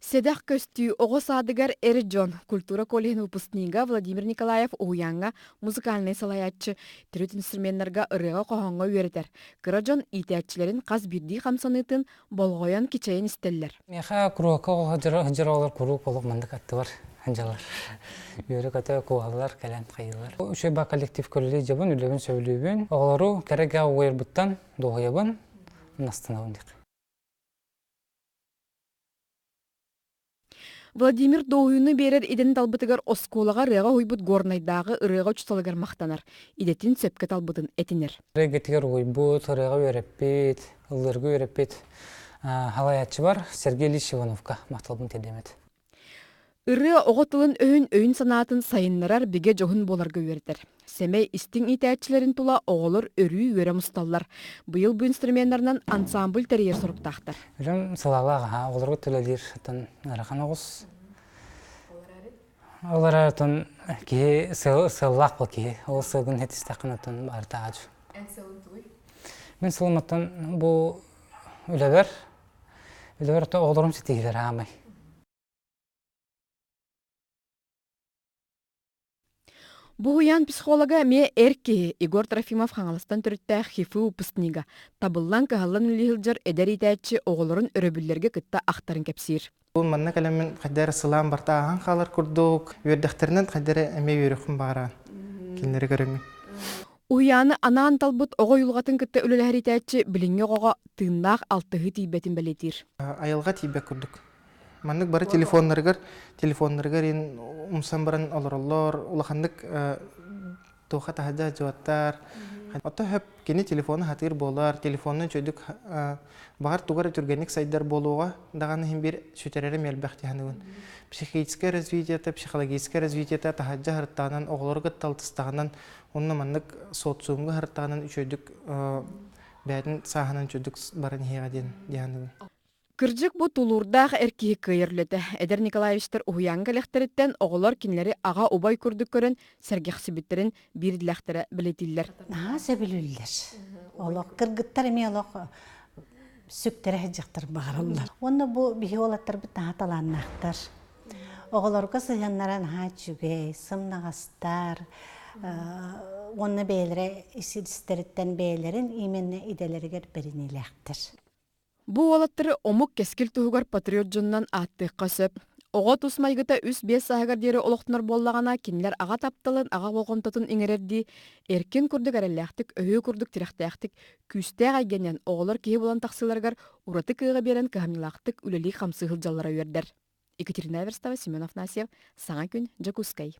Сэдэх көстүү оҕо саадыгар эр дьон культура коллеһын выпускнига Владимир Николаев уһуйааҥҥа музыкальнай салайааччы, төрүт инструменнарга ырыаҕа-хоһооҥҥо үөрэтэр. Кыра дьон иитээччилэрин хас биирдии хамсаныытын болҕойон кичэйэн истэллэр. Миэхэ куруокка оҕо оҕолор куруук олох маннык аттыбар сылдьаллар. Үөрэ-көтө куоһаллар, кэлэн хайыылар. Үчүгэй ба коллектив көрүлүү дьабын, үлэбин сөбүлүүбүн. Оҕолору кэрэгэ угуйарбыттан дуоһуйабын, настанабын диэх. Владимир дуоһуйууну биэрэр идэни талбытыгар оскуолаҕа ырыаҕа уһуйбут Горнайдааҕы ырыаҕа учууталыгар махтанар, идэтин сөпкө талбытын этинэр. Ырыа уһуйбут, ырыаҕа үөрэппит, ыллыырга үөрэппит халайааччыбар Сергей Ильич Ивановка махталбын тиэрдиэм этэ. Ырыа оҕо тылын-өһүн, өйүн-санаатын сайыннарар бигэ дьоһун буоларга үөрэтэр. Сэмэй истиҥ иитээччилэрин тула оҕолор өрүү үөрэ мусталлар. Быйыл бу инструменнарынан ансамбль тэрийэр соруктаахтар. Үлэм сылаалаах аһа, оҕолорго төлөлүүр оттон ыарахан оҕус. Ол эрэ оттон киһи сыаллаах был киһи. Ол сыалгын хэтистэххин оттон барыта аадьу. Эн сыалын тугуй? Мин сылым оттон бу үлэбэр, үлэбэр оттон оҕолорум ситиһиилэр аамай. Бу уһуйаан психолога эмиэ эр киһи Егор Трофимов Хаҥаластан төрүттээх ХИФУ выпускнига, табыллан кыһаллан үлэлии сылдьар эдэр иитээччи оҕолорун өрөбүллэргэ кытта ахтарын кэпсиир. Бу манна кэлэммин хайда эрэ сылаан барта ааһан хаалар курдук, үөрдэхтэринэн хайда эрэ эмиэ үөрүөхпүн баҕараан кинилэри көрөммүн. Уһуйааны анаан талбыт оҕо уйулҕатын кытта үлэлэһэр иитээччи билиҥҥи оҕоҕо тыыннаах алтыһыы тиийбэтин бэлиэтиир. Айылҕа тиийбэт курдук. Маннык бары телефоннарыгар телефоннарыгар ин умсан баран олороллор, улаханнык туоха таһырдьа дьуоттар. Ото хөп кини телефону хатыыр буолар, телефонун үчүгдүк баҕар тугар түргэнник сайдар буолуоҕа даҕаны иһин биир сүтэрэрэ мэлбэх диһаныбын. Психическое развитиета, психологическое развитиета таһырдьа харыттаҕынан оҕолору кытта алтыстаҕынан онно маннык социумга харыттаҕынан үчүгдүк бэйэтин сааһынан үчүгдүк баран иһиэҕэ диэн диһаныбын. Кырдьык бу тулуурдаах эр киһи кыайар үлэтэ. Эдэр Николаевичтар уһуйааҥҥа кэлэхтэриттэн оҕолор кинилэри аҕа убай курдук көрөн сэргэхсибиттэрин биир идэлээхтэрэ бэлиэтииллэр. Наһаа сөбүлүүллэр. Олох кыргыттар эмиэ олох сүктэрэ сылдьахтар баҕараллар. Уонна бу биһи уолаттарбыт наһаа талааннаахтар. Оҕолорго сыһыаннара наһаа үчүгэй, сымнаҕастар, уонна бэйэлэрэ ис-истэриттэн бэйэлэрин именно идэлэригэр бэриниилээхтэр. Бу уолаттары омук кэскил туһугар патриот дьонунан ааттыахха сөп. Оҕо тус майгыта үс-биэс сааһыгар диэри олохтонор буоллаҕына, кинилэр аҕа тапталын, аҕа болҕомтотун иҥэрэрдии, эркин курдук эрэллээхтик, өһүө курдук тирэхтээхтик, күүстээх эйгэнэн оҕолор киһи буолан тахсыыларыгар ураты кыаҕы биэрэн кыһамньылаахтык үлэлии-хамсыы сылдьаллара үөрдэр. Екатерина Верстова, Семен Афанасьев, Саҥа күн, Дьокуускай.